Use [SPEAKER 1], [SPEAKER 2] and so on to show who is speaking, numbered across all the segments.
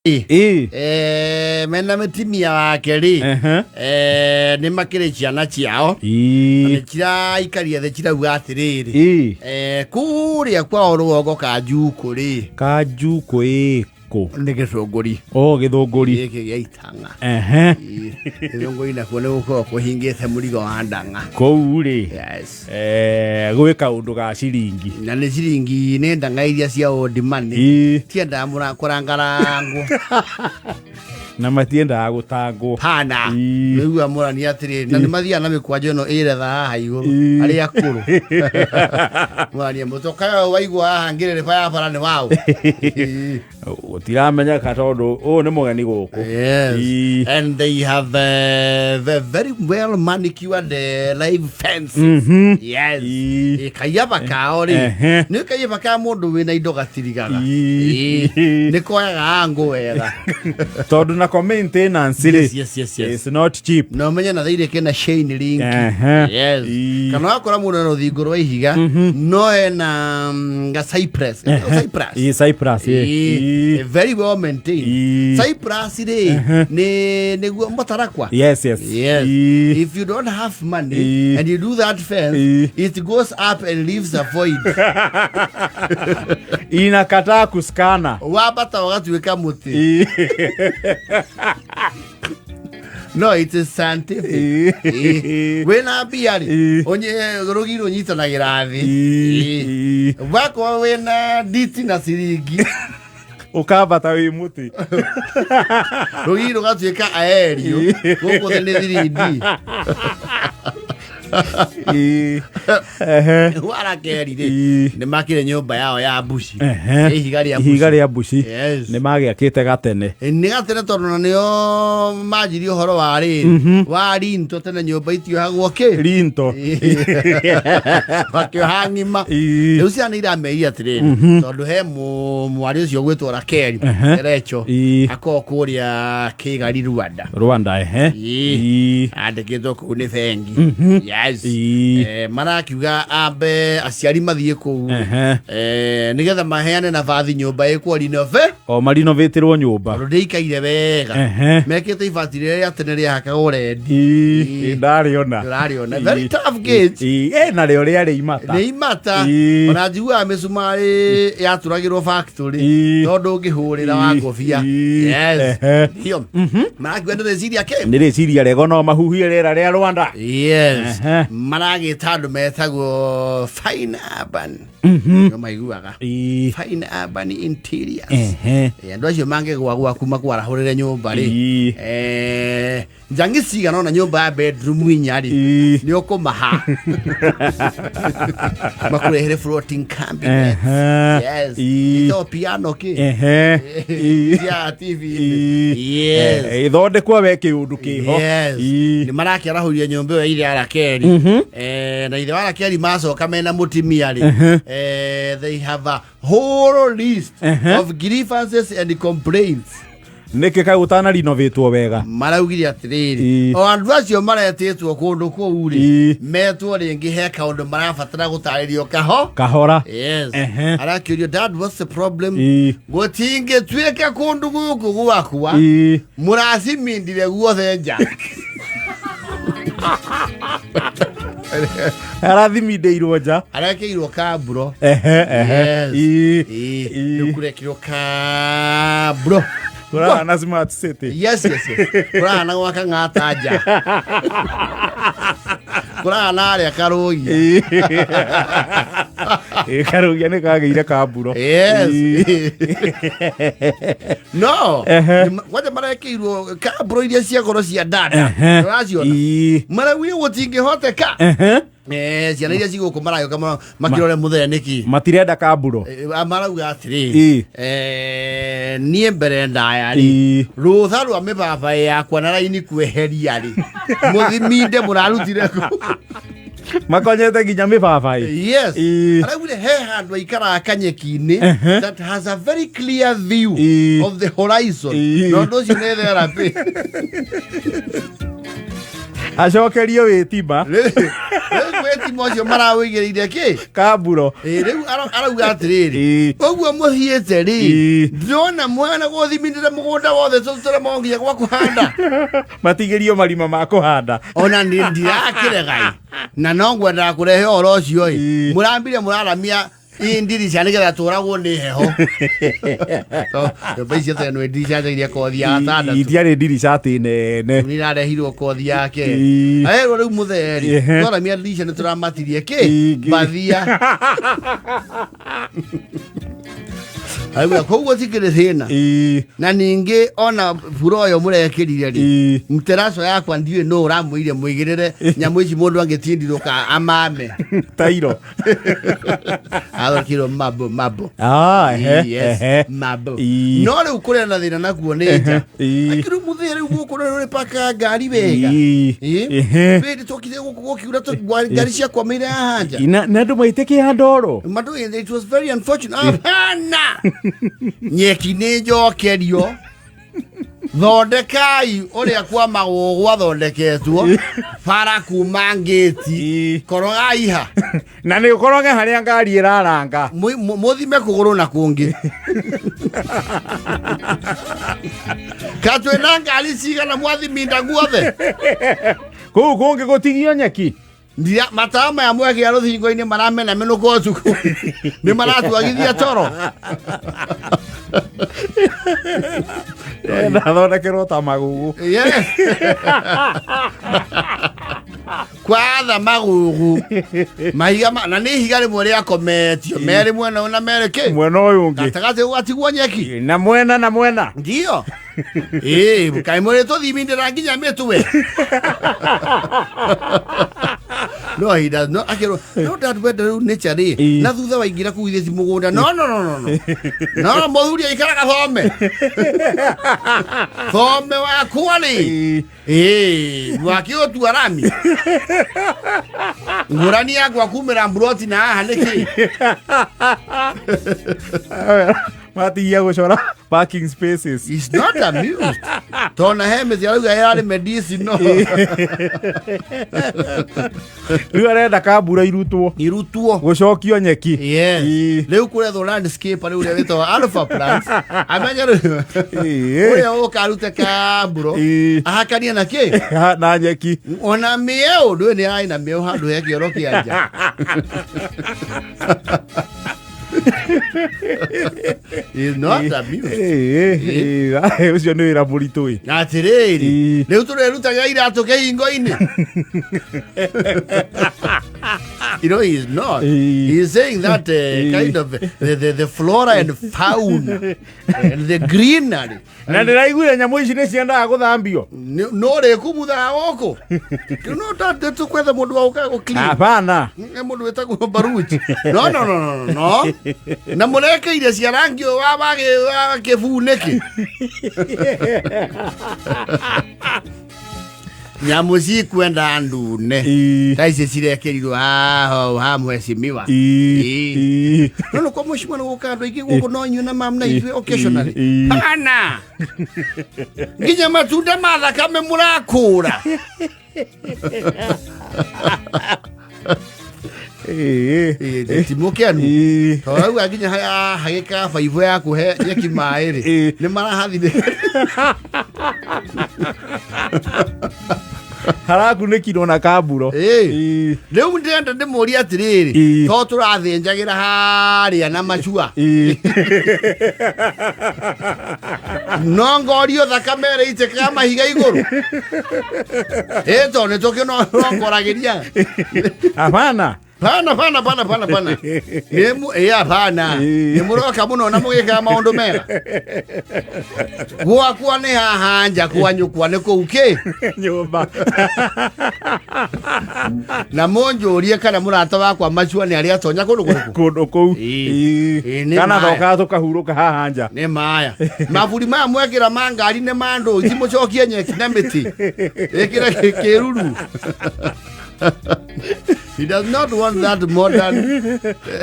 [SPEAKER 1] Ĩ.
[SPEAKER 2] Mena mũtumia wake rĩ, nĩ makĩrĩ ciana ciao. Nĩ ciraikaria thĩ cirauga atĩrĩrĩ, kũrĩa kwao rũgongo Kanjukũ rĩ.
[SPEAKER 1] Kanjukũ ĩkũ?
[SPEAKER 2] Nĩ Gĩthũngũri.
[SPEAKER 1] O Gĩthũngũri.
[SPEAKER 2] Gĩkĩ gĩa itang'a. Ĩ, Gĩthũngũri nakuo nĩ gũkorwo kũhingĩte mũrigo wa ndang'a.
[SPEAKER 1] Kũu rĩ,
[SPEAKER 2] Yes.
[SPEAKER 1] Gwĩ kaũndũ ga ciringi.
[SPEAKER 2] Na nĩ ciringi, nĩ ndang'a iria cia old money. Tiendaga kũrangarangwo.
[SPEAKER 1] Na matiendaga gũtangwo.
[SPEAKER 2] Hana. Nĩigua mũrani atĩrĩrĩ, na nĩ mathiaga na mĩkwanjo ĩno ĩretha haha igũrũ, arĩa akũrũ. Mũrani mũtoka ũyũ waigua haha ngĩrĩrĩba ya bara nĩ waũ.
[SPEAKER 1] Gũtiramenyeka tondũ ũyũ nĩ mũgeni gũkũ.
[SPEAKER 2] Yes. And they have the very well manicured live fence. Yes. Kaiaba kao rĩ. Nĩ kaiaba ka mũndũ wĩna indo gatirigaga. Nĩ koyaga angũ wega.
[SPEAKER 1] Tondũ nako maintenance rĩ,
[SPEAKER 2] Yes.
[SPEAKER 1] it's not cheap.
[SPEAKER 2] Na ũmenye na thĩinĩ kĩna chain link. Yes. Kana wakora mũndũ na rũthingo rwa ihiga no ena ga cypress. Cypress.
[SPEAKER 1] Ĩ, cypress, ĩ.
[SPEAKER 2] Very well maintained. Cypress rĩ, nĩ nĩguo mũtarakwa.
[SPEAKER 1] Yes.
[SPEAKER 2] Yes. If you don't have money and you do that fence, it goes up and leaves a void.
[SPEAKER 1] Inakataa kusikana.
[SPEAKER 2] Wambata ũgatuĩka mũtĩ. No, it is scientific. Wĩna mbia rĩ, rũgiri rũnyitanagĩra thĩ. Wakorwo wĩna nditi na ciringi,
[SPEAKER 1] Ũkambata wĩ mũtĩ.
[SPEAKER 2] Rũgiri rũgatuĩka aerio gũkũ thĩ nĩ 3D. Warakeri rĩ, nĩ makire nyũmba yao ya mbuci. Ihiga rĩa
[SPEAKER 1] Ihiga rĩa mbuci.
[SPEAKER 2] Yes.
[SPEAKER 1] Nĩ magĩakĩte gatene.
[SPEAKER 2] Nĩ gatene tondũ na nĩo manjirie ũhoro wa rĩrĩ wa rinto. Tene nyũmba itiohagwo kĩ?
[SPEAKER 1] Rinto.
[SPEAKER 2] Makĩoha ng'ima. Rĩu ciana irameria atĩrĩrĩ, tondũ he mwarĩ ũcio ũgwĩtwo Rakeri, Recho, akorwo kũrĩa Kĩgari, Rwanda.
[SPEAKER 1] Rwanda, ehe.
[SPEAKER 2] Andĩkĩtwo kũu nĩ bengi. Yes. Marakiuga ambe aciari mathiĩ kũu, nĩgetha maheane nabathi nyũmba ĩkwo renove.
[SPEAKER 1] O marinovĩtĩrwo nyũmba.
[SPEAKER 2] Tondũ ndĩikaire wega. Mekĩte ibati rĩrĩa rĩa tene rĩahakagwo rendi.
[SPEAKER 1] Ndarĩona.
[SPEAKER 2] Ndũrarĩona? Very tough gate.
[SPEAKER 1] Narĩo rĩarĩ imata.
[SPEAKER 2] Nĩ imata. Ona njiguaga mĩcumarĩ yatũragĩrwo factory, tondũ ũngĩhũrĩra wa ngobia. Yes. Ndio marakiuga nĩ rĩciria kĩ?
[SPEAKER 1] Nĩ rĩciria rĩega, no mahuhie rĩera rĩa Rwanda.
[SPEAKER 2] Yes. Maragĩta andũ metagwo Fine Urban. Nĩo maiguaga Fine Urban Interiors. Andũ acio mangĩgwa gwaku makwarahũrĩre nyũmba rĩ, njangi cigana ona nyũmba ya bedroom inya rĩ, nĩ ũkũmaha makũrehere floating cabinet. Yes. Ito piano kĩ? Cia TV. Yes.
[SPEAKER 1] Ĩthondekwo we kĩũndũ kĩho.
[SPEAKER 2] Yes. Nĩ marakĩarahũria nyũmba ĩyo ya ithe Arakeri. Na ithe wa Rakeri macoka mena mũtimia rĩ, they have a whole list of grievances and complaints.
[SPEAKER 1] Nĩkĩ kaĩ ũtanarinovĩtwo wega?
[SPEAKER 2] Maraugire atĩrĩrĩ, o andũ acio maretĩtwo kũndũ kũu rĩ, metwo rĩngĩ he kaũndũ marabatara gũtarĩrio kaho
[SPEAKER 1] kahora.
[SPEAKER 2] Yes. Arakĩũrio, "Dad, what's the problem?" "Gũtingĩtuĩka kũndũ gũkũ gwakwa mũracimindire guothe nja."
[SPEAKER 1] Arathimindĩirwo nja.
[SPEAKER 2] Arekĩirwo kamburo.
[SPEAKER 1] Ehe, ehe.
[SPEAKER 2] Yes. Rĩu kũrekĩrwo kamburo.
[SPEAKER 1] Kũrahana smart city.
[SPEAKER 2] Yes. Kũrahana gwaka ng'ata nja, kũrahana arĩa karũgia.
[SPEAKER 1] Ĩ, karũgia nĩ kagĩire kamburo.
[SPEAKER 2] Yes. No kwanja marekĩirwo kamburo iria cia goro cia dada. Ũraciona? Maraugire gũtingĩhoteka. Ciana iria cigũkũ maragĩũka makĩrore mũthee nĩkĩ.
[SPEAKER 1] Matirenda kamburo.
[SPEAKER 2] Marauga atĩrĩ, niĩ mbere ndaya rĩ, rũtha rwa mĩbabaĩ yakwa na raini kweheria rĩ, mũthiminde mũrarutire kũ?
[SPEAKER 1] Makonyete nginya mĩbabaĩ.
[SPEAKER 2] Yes. Araugire he handũ aikaraga kanyeki-inĩ that has a very clear view of the horizon. Na ũndũ ũcio nĩ therapy.
[SPEAKER 1] Acokerio wĩtima.
[SPEAKER 2] Rĩu wĩtima ũcio marawĩigĩrĩire kĩ?
[SPEAKER 1] Kamburo.
[SPEAKER 2] Ĩ, rĩu arauga atĩrĩrĩ,
[SPEAKER 1] Ĩ.
[SPEAKER 2] ũguo mũthiĩte rĩ,
[SPEAKER 1] Ĩ.
[SPEAKER 2] ndĩrona mwana gũthimindĩra mũgũnda wothe tũtũremwo nginya gwa kũhanda.
[SPEAKER 1] Matigĩrio marima ma kũhanda.
[SPEAKER 2] Ona nĩ ndirakĩregai na no ngwendaga kũrehe ũhoro ũcio ĩ.
[SPEAKER 1] Ĩ.
[SPEAKER 2] Mũrambire mũraramia indirica nĩgetha tũragwo nĩ heho. Nyũmba icio tene ndirica njagire kothi ya gatandatũ.
[SPEAKER 1] Itiarĩ ndirica atĩ nene.
[SPEAKER 2] Nĩ irareheirwo kothi yake.
[SPEAKER 1] Ĩ.
[SPEAKER 2] Aherwo rĩu mũtheri
[SPEAKER 1] Ehe.
[SPEAKER 2] twaramia ndirica nĩ tũramatirie kĩ
[SPEAKER 1] Ĩ.
[SPEAKER 2] bathia. Auga koguo tikĩrĩ thĩna.
[SPEAKER 1] Ĩ.
[SPEAKER 2] Na ningĩ ona buro ũyũ mũrekĩrire rĩ,
[SPEAKER 1] Ĩ.
[SPEAKER 2] mteraco yakwa ndiũĩ nũ ũramwĩire mũigĩrĩre nyamũ ici mũndũ angĩtindirũka amame.
[SPEAKER 1] Tairo.
[SPEAKER 2] Athokirwo mabo mabo.
[SPEAKER 1] Ah, ehe,
[SPEAKER 2] Yes,
[SPEAKER 1] ehe.
[SPEAKER 2] mabo.
[SPEAKER 1] Ĩ.
[SPEAKER 2] No rĩu kũrĩa na thĩna nakuo nĩ nja.
[SPEAKER 1] Ĩ.
[SPEAKER 2] Akĩrĩ mũthĩ rĩu gũkũ rĩu rĩpakaga ngari wega.
[SPEAKER 1] Ĩ.
[SPEAKER 2] Ĩ.
[SPEAKER 1] Ehe.
[SPEAKER 2] Rĩndĩ twokire gũkũ gũkiura ngari ciakwamĩire haha nja.
[SPEAKER 1] Na na andũ maitĩkĩa ndoro.
[SPEAKER 2] Madu, it was very unfortunate. Hapana! Nyeki nĩ njokerio. Thondekai ũrĩa kwa magũgũ gwathondeketwo. Bara kuma ngĩti.
[SPEAKER 1] Ĩ.
[SPEAKER 2] Korogai ha.
[SPEAKER 1] Na nĩ ũkoroge harĩa ngari ĩraranga.
[SPEAKER 2] Mũthime kũgũrũ na kũngĩ. Ka twĩna ngari cigana mwathiminda guothe.
[SPEAKER 1] Kũu kũngĩ gũtigio nyeki.
[SPEAKER 2] Ndira matawa maya mwekĩra rũthingo-inĩ maramena mĩnũko ũtukũ. Nĩ maratwagithia toro.
[SPEAKER 1] Ndathondekerwo ta magugu.
[SPEAKER 2] Yes. Kwatha magugu mahiga na nĩ ihiga rĩmwe rĩakometio merĩ mwena ũyũ na merĩ kĩ
[SPEAKER 1] Mwena ũyũ ũngĩ.
[SPEAKER 2] gatagatĩ gũgatigwo nyeki.
[SPEAKER 1] Na mwena na mwena.
[SPEAKER 2] Ndio ĩ kaĩ mũrĩ tũthimindĩra nginya mĩtwe. No he does not akĩrwo no dad wenda rĩu nature rĩ,
[SPEAKER 1] Ĩ.
[SPEAKER 2] na thutha waingĩra kũu ithe ti mũgũnda. No no no no no no mũthuri aikaraga thome thome wakwa rĩ.
[SPEAKER 1] Ĩ.
[SPEAKER 2] Ĩĩ, wakĩũtua rami ngũrani yakwa kumĩra mburoti na haha nĩkĩ?
[SPEAKER 1] Matigia gũcora parking spaces.
[SPEAKER 2] He's not amused tona he mĩtĩ arauga ĩrarĩ medicinal.
[SPEAKER 1] Rĩu arenda kambura irutwo.
[SPEAKER 2] Irutwo.
[SPEAKER 1] Gũcokio nyeki.
[SPEAKER 2] Yes.
[SPEAKER 1] Ĩ.
[SPEAKER 2] Rĩu kũrethwo landscape rĩu ũrĩa wĩtagwo Alpha Plants amenye rĩu
[SPEAKER 1] Ĩ.
[SPEAKER 2] ũrĩa ũka arute kamburo
[SPEAKER 1] Ĩ.
[SPEAKER 2] ahakanie na kĩ
[SPEAKER 1] Na nyeki.
[SPEAKER 2] Ona mĩeũ ndũĩ nĩ arĩ na mĩeũ handũ he kĩoro kĩa nja. He's not amused.
[SPEAKER 1] Ĩ, ĩ, ĩ, ũcio nĩ wĩra mũritũ ĩ.
[SPEAKER 2] Atĩrĩrĩ,
[SPEAKER 1] Ĩ.
[SPEAKER 2] rĩu tũrerutaga iratũ kĩhingo-inĩ. You know, he is not.
[SPEAKER 1] Ĩ.
[SPEAKER 2] He is saying that
[SPEAKER 1] Ĩ.
[SPEAKER 2] kind of the flora and fauna and the greenery.
[SPEAKER 1] Na ndĩraiguire nyamũ ici nĩ ciendaga gũthambio.
[SPEAKER 2] No rĩkumuthaga gũkũ. No tũkwetha mũndũ wa gũka gũ-clean.
[SPEAKER 1] Hapana.
[SPEAKER 2] Nĩ mũndũ wĩtagwo Baruch. No no no no no no. Na mũrekeire cia rangi ũyũ wa kĩbuu nĩkĩ? Nyamũ cikwenda ndune.
[SPEAKER 1] Ĩ.
[SPEAKER 2] Ta ici cirekerirwo haha ha mheshimiwa.
[SPEAKER 1] Ĩ.
[SPEAKER 2] Ĩ.
[SPEAKER 1] Ĩ.
[SPEAKER 2] No no kwa mheshimiwa nĩ gũka andũ aingĩ gũkũ no inyuĩ na mam na ithuĩ occasionally.
[SPEAKER 1] Ĩ.
[SPEAKER 2] Hana. Nginya matunda ma thakame mũrakũra.
[SPEAKER 1] Ĩ.
[SPEAKER 2] Ĩ, ti mũkenu.
[SPEAKER 1] Ĩ.
[SPEAKER 2] Tondũ nginya harĩa hagĩka baibũ ya kũhe nyeki maĩ rĩ,
[SPEAKER 1] Ĩ.
[SPEAKER 2] nĩ marahathire.
[SPEAKER 1] Harakunĩkirwo na kamburo.
[SPEAKER 2] Ĩ.
[SPEAKER 1] Ĩ.
[SPEAKER 2] Rĩu ndĩrenda ndĩmũrie atĩrĩrĩ,
[SPEAKER 1] Ĩ.
[SPEAKER 2] to tũrathĩnjagĩra harĩa na macua,
[SPEAKER 1] Ĩ.
[SPEAKER 2] no ngorio thakame ĩrĩitĩkaga mahiga igũrũ ĩ tondũ nĩ tũkĩnongoragĩria.
[SPEAKER 1] Hapana.
[SPEAKER 2] Pana pana pana pana pana ĩ hapana.
[SPEAKER 1] Ĩ.
[SPEAKER 2] Nĩ mũroka mũno na mũgĩkaga maũndũ mega. Gwakwa nĩ haha nja, kwanyũkwa nĩ kũu kĩ
[SPEAKER 1] Nyũmba.
[SPEAKER 2] Na mũnjũrie kana mũrata wakwa macua nĩ arĩa atonya kũndũ kũrĩkũ.
[SPEAKER 1] Kũndũ kũu.
[SPEAKER 2] Ĩ.
[SPEAKER 1] Ĩ.
[SPEAKER 2] Ĩ, nĩ
[SPEAKER 1] Kana
[SPEAKER 2] maya.
[SPEAKER 1] thokaga tũkahurũka haha nja.
[SPEAKER 2] Nĩ maya maburi maya mwekĩra ma ngari nĩ ma ndũ timũcokie nyeki na mĩtĩ ĩkĩre kĩruru. He does not want that modern.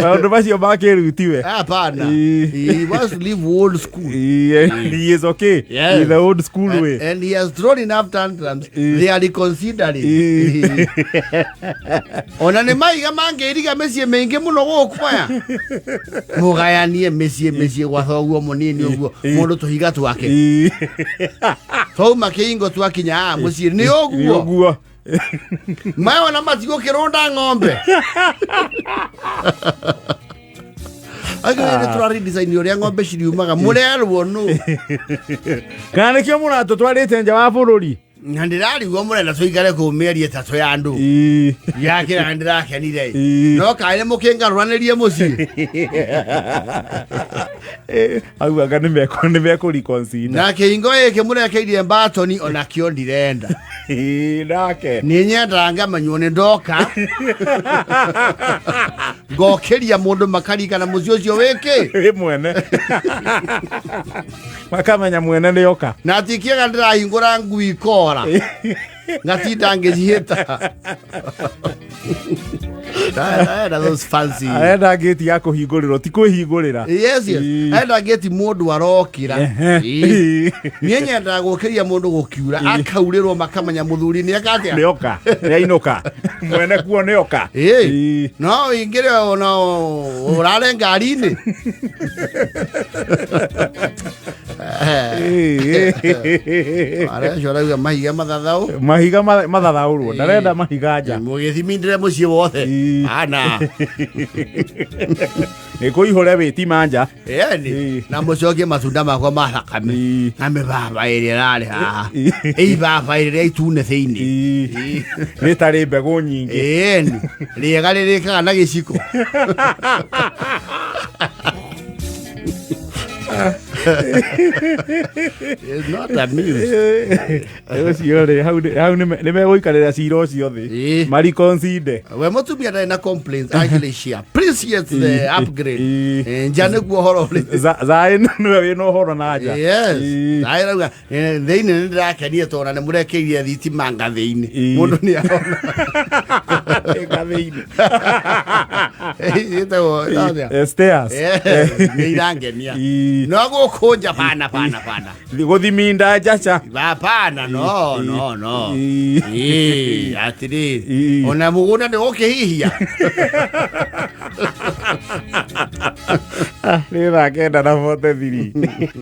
[SPEAKER 1] Maũndũ macio ma kĩrĩu tiwe.
[SPEAKER 2] Hapana.
[SPEAKER 1] Ii.
[SPEAKER 2] He wants to live old school.
[SPEAKER 1] He is okay
[SPEAKER 2] Yes.
[SPEAKER 1] with the old school
[SPEAKER 2] And,
[SPEAKER 1] way.
[SPEAKER 2] and he has thrown enough tantrums.
[SPEAKER 1] Ii.
[SPEAKER 2] They are reconsidering.
[SPEAKER 1] Ii.
[SPEAKER 2] Ona nä maiga mangä iriga mä ciä mä ingä må no gå kå aya må gayanie mä ciä mä ciä gwa thoguo må nini å guo
[SPEAKER 1] Ii.
[SPEAKER 2] må ndå tå higa twake
[SPEAKER 1] Ii.
[SPEAKER 2] twauma kä ingo twakinya aa må ciä nä å
[SPEAKER 1] Nĩ
[SPEAKER 2] guo
[SPEAKER 1] ũguo.
[SPEAKER 2] maä ona matigå kä rå nda ng'ombe angä nä tå raredesign å rä a ng'ombe ciriumaga må rerwo nå
[SPEAKER 1] Kana nĩkĩo mũratũtwarĩte nja wa bũrũri.
[SPEAKER 2] Na ndä rarigwo må renda tå ikare kå mä eri ätatå ya andå
[SPEAKER 1] Ii.
[SPEAKER 2] yakä ra ndä rakenire
[SPEAKER 1] Ii.
[SPEAKER 2] no kaä må kä ngarå ranä rie må ciä
[SPEAKER 1] Hau anga nĩ mekũreconsider.
[SPEAKER 2] Na kä ingo gä kä må rekeirie mbatoni ona kä o ndirenda.
[SPEAKER 1] Ii, nake.
[SPEAKER 2] Nä nyendaga ngamanywo nä ndoka ngokä ria må ndå makarikana må ciä å cio wä kä.
[SPEAKER 1] Wĩ mwene. Makamenya mwene nĩ oka.
[SPEAKER 2] Na tikiega ndä rahingå ra ngui kora ngatinda ngä cihä ta those fancy.
[SPEAKER 1] Arenda ngĩti ya kũhingũrĩrwo ti kwĩhingũrĩra.
[SPEAKER 2] Yes, yes.
[SPEAKER 1] Ii.
[SPEAKER 2] Arenda ngäti må ndå arokä ra.
[SPEAKER 1] Ehe. Ii.
[SPEAKER 2] Niä nyendaga gå kä ria må ndå gå kiura akaurä rwo makamenya må thuri nä eka atä
[SPEAKER 1] Nĩ oka. Nĩ ainũka. Mwene kuo nĩ oka.
[SPEAKER 2] Ĩ.
[SPEAKER 1] Ii.
[SPEAKER 2] No ingä re ona å rare ngari-inä.
[SPEAKER 1] Ii.
[SPEAKER 2] Arecio arauga mahiga mathathaå.
[SPEAKER 1] Mahiga mathathaũrwo ndarenda mahiga nja.
[SPEAKER 2] Må gä thimindä må ciä wothe.
[SPEAKER 1] Ĩ.
[SPEAKER 2] Ana.
[SPEAKER 1] Nĩ kũihũre wĩtima nja.
[SPEAKER 2] Ĩni
[SPEAKER 1] Ĩ.
[SPEAKER 2] na må cokie matunda makwa ma thakame
[SPEAKER 1] Ĩ.
[SPEAKER 2] na mä baba ä rä a ärarä haha
[SPEAKER 1] Ĩ.
[SPEAKER 2] ä ibaba ä rä rä a itune thä inä.
[SPEAKER 1] Ii. Nĩ tarĩ mbegũ nyingĩ.
[SPEAKER 2] Ĩni rĩega rä rä kaga na gä ciko. It's not amused.
[SPEAKER 1] Ũcio rĩ hau nĩ megũikarĩra cira ũcio thĩ.
[SPEAKER 2] Ĩ.
[SPEAKER 1] Mareconsider.
[SPEAKER 2] We mutumia ndarĩ na complaints, actually she appreciates the upgrade.
[SPEAKER 1] Ĩ.
[SPEAKER 2] Nja nĩguo ũhoro ũrĩ.
[SPEAKER 1] Zaĩ nĩwe wĩna ũhoro na nja.
[SPEAKER 2] Yes.
[SPEAKER 1] Ĩ.
[SPEAKER 2] Zaĩ rauga thĩinĩ nĩ ndĩrakenire tondũ ona nĩ mũrekĩire thitima ngathĩ-inĩ.
[SPEAKER 1] Ĩ.
[SPEAKER 2] Mũndũ nĩ arona.
[SPEAKER 1] Ngathĩ-inĩ.
[SPEAKER 2] Ĩtagwo atĩa?
[SPEAKER 1] Stairs.
[SPEAKER 2] Nĩ irangenia.
[SPEAKER 1] Ĩ.
[SPEAKER 2] No gũkũ nja bana bana bana.
[SPEAKER 1] Gũthiminda njaca.
[SPEAKER 2] Hapana, no no no.
[SPEAKER 1] Ĩ.
[SPEAKER 2] Ĩ, atĩrĩrĩ.
[SPEAKER 1] Ĩ.
[SPEAKER 2] Ona mũgũnda nĩ gũkĩhihia.
[SPEAKER 1] Nĩ thaa 9:43.